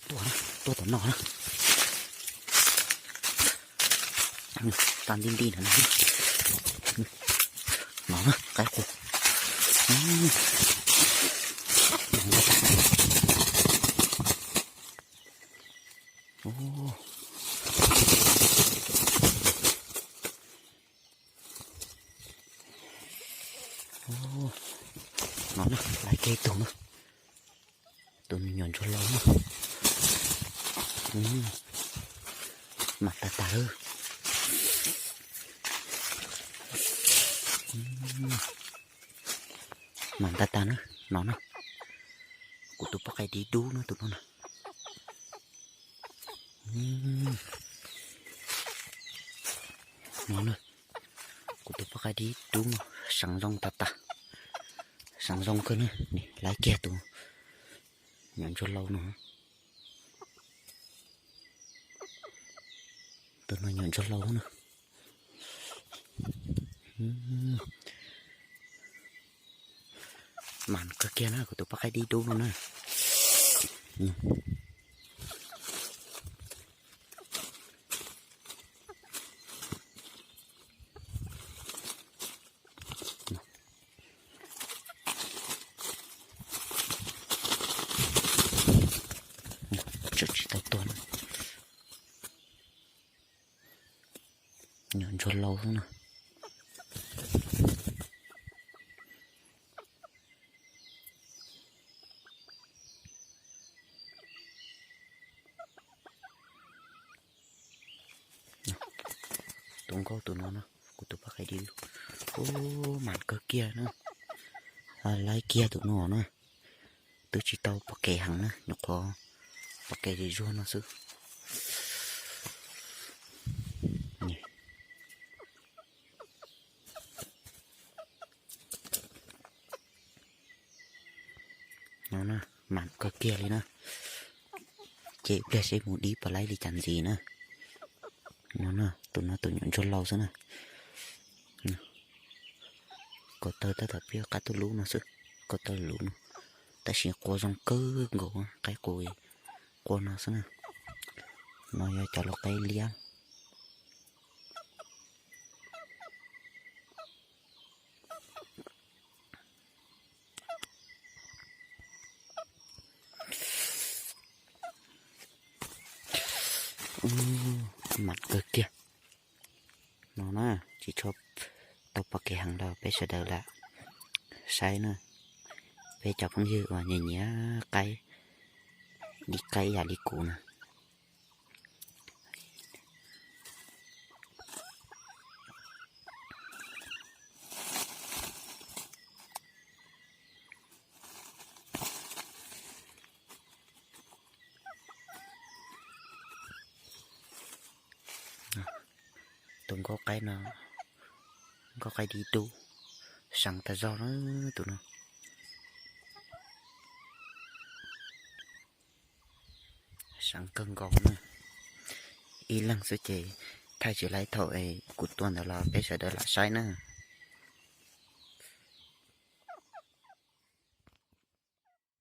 Tuaj, tuaj tom no na. Tag nti nti no, no na, qaib qus. No na, laiv kiag tus na. Tus nyuam ntsuag laus na. Mam tag tag lawm. Mam tag tag na, no na. Kuv tus poj qaib dib dub no tus no na. No na, kuv tus poj qaib dib dub no, seev zoo tag tag. Seev zoo kawg na, laiv kiag tus nyuam ntsuag laus no. Tus no nyuam ntsuag laus na. Mam kawg kiag na, kuv tus poj qaib dib dub no na. Tsis tau tuag na. Nyuam ntsuag laus xwb na. Tus nkauj tus no na, kuv tus poj qaib dib, ub, mam kawg kiag na. Laiv kiag tus no na. Twb tsis tau pom kev heev na, nyuam qhuav pom kev zuag zuag no xwb. No na, mam kawg kiag li na. Ces ib pliag seb mus dib puas laib li cas ntxiv na. No na, tus no tus nyuam ntsuag laus xwb na. Ko taw tab tom pib qab tuj lub no xwb, ko taw lub no. Tab sis qua zoo kawg nkaus, qaib qus qua no xwb na. No yog cov lau qaib liab. Mam kawg kiag. No na, tsis tshua tau pom kev heev rau peb sawv daws lam saib na. Peb cov phooj ywg uas nyiam nyiam qaib, dib qaib ib yam li kuv na. Tus nkauj qaib no, nkauj qaib dib dub, seev tas zog na tus no. Seev kawg nkaus na. Ib leeg xwb ces thaij tsis laib thaum es kuv tua ntawd los peb sawv daws lam saib na.